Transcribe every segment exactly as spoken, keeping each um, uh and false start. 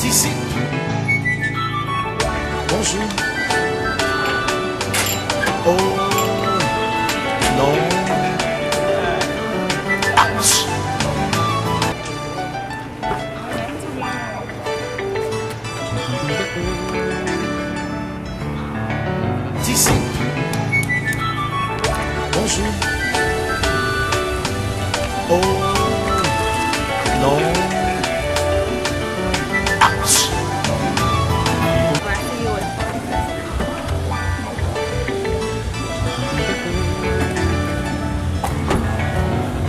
Disip. Bonjou. Oh, non. Ouch. Disip. Bonjou. Oh, non. Ouch.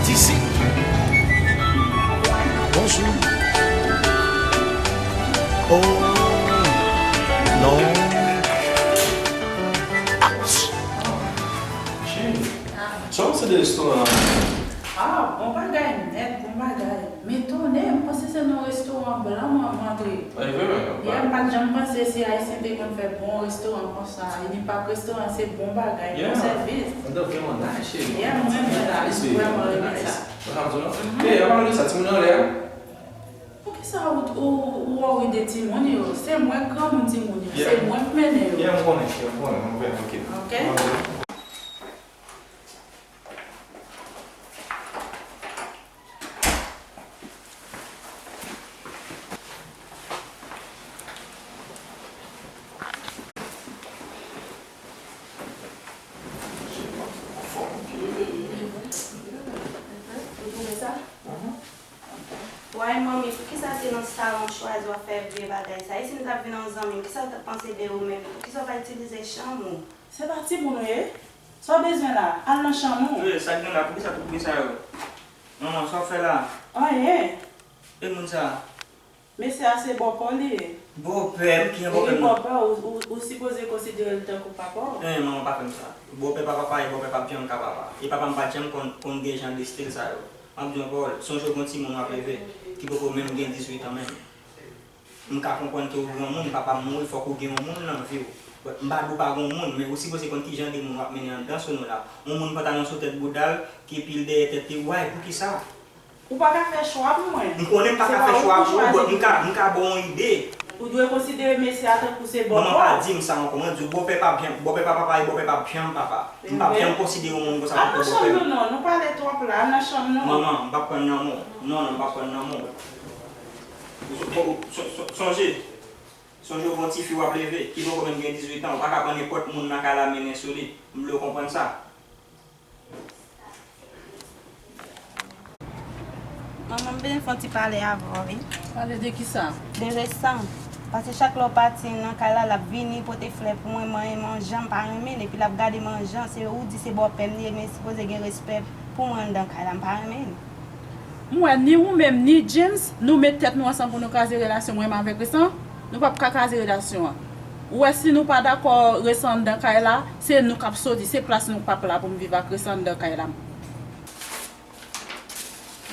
Disip. Bonjou. Oh, non. Ouch. Cheri, sa w panse de restoran an? Ah, bon bagay nèt, bon bagay. Men tonnè, m panse se nan restoran blan mwen antre. Ay, vrèman? Yeah, m pa t janm panse si Ayisyen te konn fè bon restoran konsa. Unipak Restoran se bon bagay, bon sèvis. Andan vrèman nice, cheri. Yeah, m renmen la, m vrèman renmen sa. Mwen ap di w non. Mhm. Ey, an palan de sa, timoun yo anlè a? Poukisa ou, ou, ou worry de timoun yo? Se mwen k granmoun timoun yo, se mwen k mennen yo. Yeah, m konnen, yeah, m konnen, m konnen, ok. Ok. Ou twouve sa? Way, manmi, poukisa se nan salon w chwazi w ap fè vye bagay sa? E si m t ap vin an zanmi m, kisa w t ap panse de ou menm? Poukisa w pa itilize chanm ou? Se pa timoun ou ye? Sa w bezwen la? Al nan chanm ou. Wi, sa k gen la? Poukisa tout bri sa yo? Manman, sa w fè la? Anyen. E moun sa? Mesye a se bòpè w li ye. Bòpè m? Ki jan bòpè m nan? Wi, bòpè w, ou, ou, ou sipoze konsidere l tankou papa w. Hen, manman, pa fè m sa. Bòpè pa papa e bòpè p ap janm ka papa. E papa m pa t janm konn, konn gen jan de estil sa yo. M ap di w yon pawòl, sonje w gen yon timoun w ap leve, ki poko menm gen dizuit an menm. M ka konprann ke w granmoun, papa m mouri, fòk ou gen yon moun nan vi w. But m pa di w pa gen yon moun, men ou sipoze konn ki jan de moun w ap mennen anndan Sono la. Yon moun pantalon sou tèt bouda l, ki pil dèyè tèt li, why, poukisa? Ou pa ka fè chwa pou mwen. M konnen m pa ka fè chwa pou ou, but m ka, m ka ba w yon ide. Ou dwe konsidere mesye a tankou se bòpè w. Manman, pa di m sa ankò. Mwen di w, bòpè p ap janm, bòpè pa papa e bòpè p ap janm papa. M p ap janm konsidere yon moun konsa tankou bòpè m. Al nan chanm nou non, nou pale twòp la, al nan chanm nou. Manman, m p ap pran nan men w. Non, non, m p ap pran nan men w. Ou so-, so-, so-, sonje, sonje w gen yon tifi w ap leve, ki poko menm gen dizuit an, ou pa ka pran nenpòt moun nan kay la mennen sou li. M vle w konprann sa. Manman, m bezwen fè yon ti pale avè w, wi. Pale de kisa? De resan. Paske chak lè w pati nan kay la, l ap vini pote flè pou mwen, manyen manjan, m pa renmen l, epi l ap gade manjan, se ou di se bòpè m li ye, men sipoze gen respè pou mwen anndan kay la, m pa renmen l. M wè ni ou menm, ni James, nou met tèt nou ansanm pou nou kraze relasyon mwen menm avèk Resan. Nou p ap ka kraze relasyon an. Ou wè, si nou pa dakò Resan anndan kay la, se nou k ap soti, se plas nou k p ap la pou m viv ak Resan anndan kay la.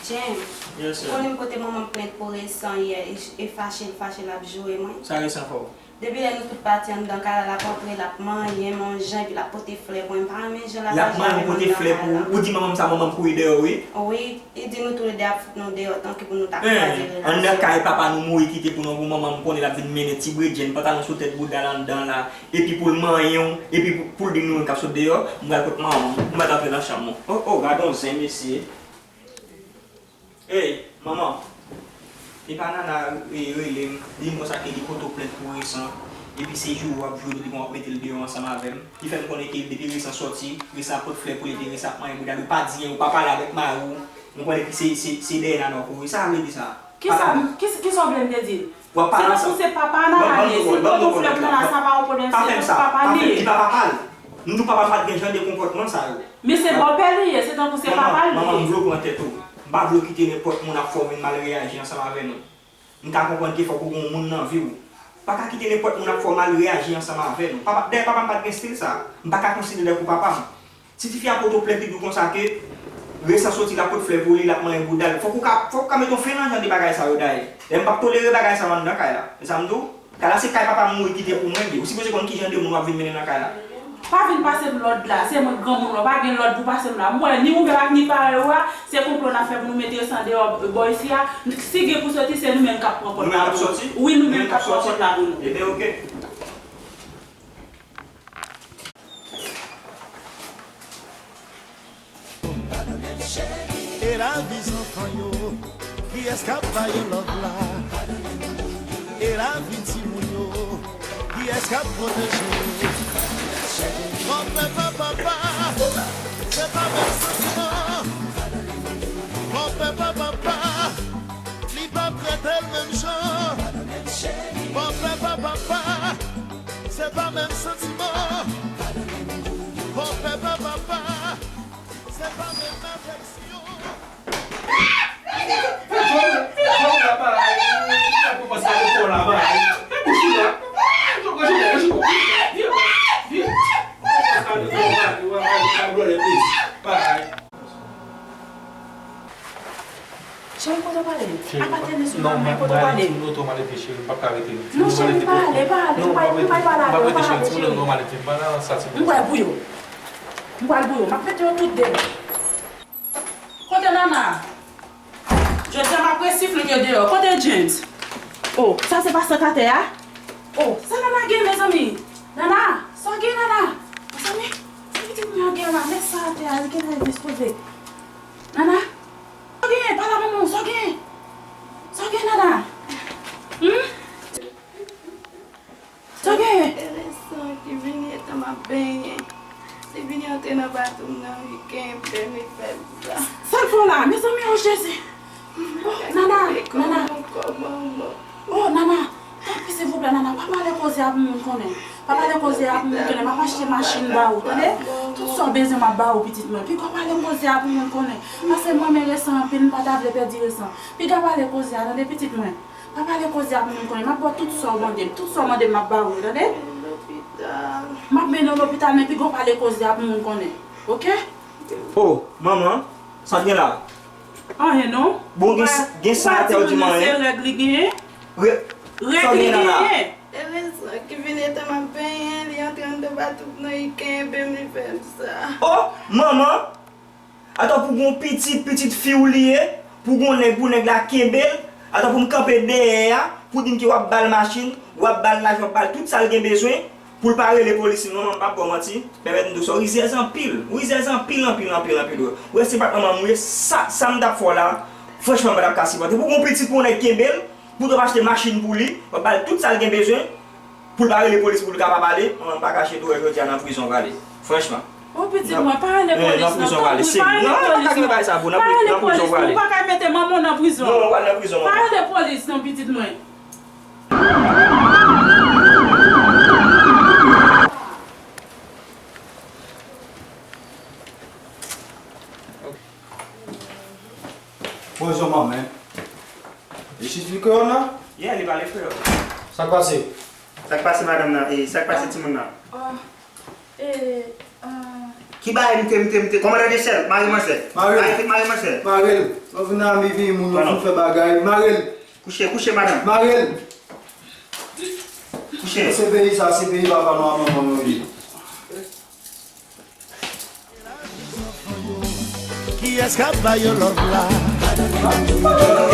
James, ou konnen m pote manman m plent pou Resan yè, e, e fache l fache l ap joure mwen. Sa Resan fè w? Depi lè nou tout pati anndan kay la, l ap antre, l ap manyen manjan, epi l ap pote flè pou mwen. M pa renmen jan l ap aji avè m anndan kay la. L ap manyen, pote flè pou ou. Ou di manman m sa, manman m kouri dèyè w, wi. Wi, li di nou toulède ap fout nou deyò, tanke pou nou ta kraze relasyon. Anndan kay papa nou mouri kite pou nou, pou manman m konnen l ap vin mennen ti bredjenn, pantalon sou tèt bouda l anndan la, epi pou l manyen w, epi pou, pou l di nou menm k ap sot deyò, m pral kot manman m, m pral antre nan chanm ou. Oh, oh, gad on zen, mesye. Ey, manman, e pa Nana, e, rele m, di m konsa ke li pote w plent pou Resan, epi se joure w ap joure l, li konn w ap mete l deyò ansanm avè m. Li fè m konnen ke depi Resan sòti, Resan ap pot flè pou li, epi Resan ap manyen bouda l. Ou pa di anyen, ou pa pale avèk mari w. M konnen ke se, se, se dèyè Nana w kouri. Sa vle di sa? Kisa, kisa w vle m te di l? W ap pale ansanm. Se tankou se papa Nana li ye. Si l pote w flè pou Nana, sa pa yon pwoblèm, se tankou papa li ye. Pa fè m sa. Pa fè m, li pa papa l. M di w papa m pa t gen jan de konpòtman sa yo. Men se bòpè li ye, se tankou se papa l li ye. Manman, manman, m vle w pran tèt ou. M pa vle w kite nenpòt moun ap fè w vin mal reyaji ansanm avè nou. M ka konprann ke fòk ou gen yon moun nan vi w. Pa ka kite nenpòt moun ap fè w mal reyaji ansanm avè nou. Papa, dayè papa m pa t gen estil sa. M pa ka konsidere l tankou papa m. Si tifi a pote w plent, li di w konsa ke Resan soti, l ap pot flè pou li, l ap manyen bouda l. Fòk ou ka, fòk ou ka mete yon fen nan jan de bagay sa yo dayè. Dayè m p ap tolere bagay sa yo anndan kay la. E sa m di w? Kay la se kay papa m mouri kite pou mwen li ye. Ou sipoze konn ki jan de moun w ap vin mennen nan kay la. Pa vin pase m lòd la, se mwen granmoun la, pa gen lòd pou pase m la. M wè ni ou menm ak ni parèy ou a, se konplo n ap fè pou nou mete yo san deyò bò isi a. Si gen pou soti, se nou menm k ap pran pòt la pou nou. Wi, nou menm k ap pran pòt la pou nou. Ebyen, oke. E lavi zanfan yo, kiyès k ap ba yo love la? E lavi timoun yo, kiyès k ap pwoteje yo? Fò pè pa papa, se pa menm santiman. Fò pè pa papa, li p ap trete l menm jan. Fò pè pa papa, se pa menm santiman. Fò pè pa papa, se pa menm afeksyon. Fè djòl, fè djòl la, bay. Fè kòmanse ale kò la, bay. Fè bouch ou la. Fè djòl, fè djòl, fè djòl. Vye, vye. Fè kòmanse ale kò la, bay. Cheri, kote w prale? Cheri, apa tènè sou non, mwen, kote w prale? Mwen oto, m ale fè cheri, m p ap ka rete. Non, cheri, pa ale, pa ale, m pral pale avè w, pa ale, cheri. M pral pou yo. M pral pou yo. M ap mete yo tout deyò. Kote Nana? Jodi a m ap resifle yo deyò. Kote James? Oh, sa se pa sank atè a? Oh, sa Nana gen, mezanmi? Nana, sa w gen, Nana? Mezanmi, sa pitit mwen an gen la? Mèt sa atè a, li genlè dispoze. Nana? Sa w genyen? Pale a manman w, sa w genyen? Sa w genyen, Nana? Hmm? Sa w genyen? E le san ki vini etan m ap benyen. Li vini antre nan batou m nan, li kenbe m, li fè m sa. Sa l fè w la? Mezanmi, o Jezi! Oh, Nana, Nana. Oh, Nana. Tanpri, silvouplè, Nana, pa pale koze a pou moun konnen. Pa pale koze a pou moun konnen. M ap achte machin ba ou, tande? Tout sa w bezwen, m ap ba ou, pitit mwen. Piga w pale koze a pou moun konnen. Paske m renmen Resan anpil, m pa ta vle pèdi Resan. Piga w pale koze a, tande, pitit mwen. Pa pale koze a pou moun konnen. M ap ba w tout sa w mande m. Tout sa w mande m, m ap ba ou, tande? M ap mennen w lopital, men piga w pale koze a pou moun konnen. Oke? Oh, manman, sa w gen la? Anyen non. Bon, gen, gen san atè w di m anyen. Ou pa di moun nan se règ li genyen? Règ li genyen. E le san ki vini etan m ap benyen, li antre anndan batou m nan, li kenbe m, li fè m sa. Oh, manman! Atò pou gon pitit, pitit fi w li ye, pou gon nèg, pou nèg la kenbe l, atò pou m kanpe dèyè a, pou di m ke w ap ba l machin, w ap ba l lajan, w ap ba l tout sa l gen bezwen, pou l pa rele polis, non, non, m p ap ba w manti, pèmèt m di w sa, w rizèz anpil, w rizèz anpil, anpil, anpil, anpil, wi. Ou wè se pa t manman m ou ye, sa, sa m t ap fè w la, franchman, m pa t ap ka sipòte. Pou gon pitit, pou nèg kenbe l, pou w t ap achte machin pou li, w ap ba l tout sa l gen bezwen, pou l pa rele polis, pou l ka pa pale, manman m pa kache tou, wè jodi a nan prizon w prale. Franchman. Oh, pitit mwen, pa rele polis non, tanpri, pa rele polis non. Pa rele polis non, ou pa ka mete manman w nan prizon. Non, w pral nan prizon, manman. Pa rele polis non, pitit mwen. Bonjou, manman. Li chit li kreyòl la? Yeah, li pale kreyòl. Sa k pase? Sa k pase, madanm nan? E sa k pase, timoun nan? Oh, e, ah. Ki bagay mte, mte, mte? Kòmandan Dechèl, mare manzè. Mare l. Mare, mare manzè. Mare l. Lè w vin nan mivi moun, lè w vin fè bagay, mare l. Kouche, kouche, madanm. Mare l. Kouche. Se peyi sa, se peyi papa nou a manman nou ye. Kiyès k ap ba yo love la?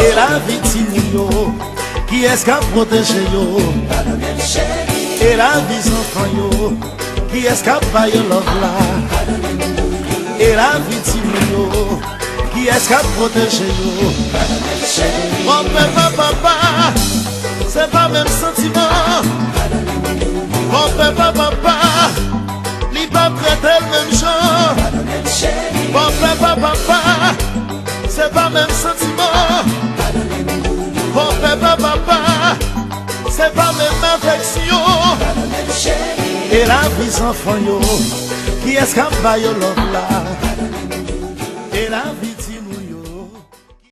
E lavi timoun yo, kiyès k ap pwoteje yo? E lavi zanfan yo, kiyès k ap ba yo love la? E lavi timoun yo, kiyès k ap pwoteje yo? Fò pè pa papa, se pa menm santiman. Fò pè pa papa, li p ap trete l menm jan. Fò pè pa papa, se pa menm santiman. Fò pè pa papa, se pa menm afeksyon. E lavi zanfan yo, kiyès k ap ba yo love la? E lavi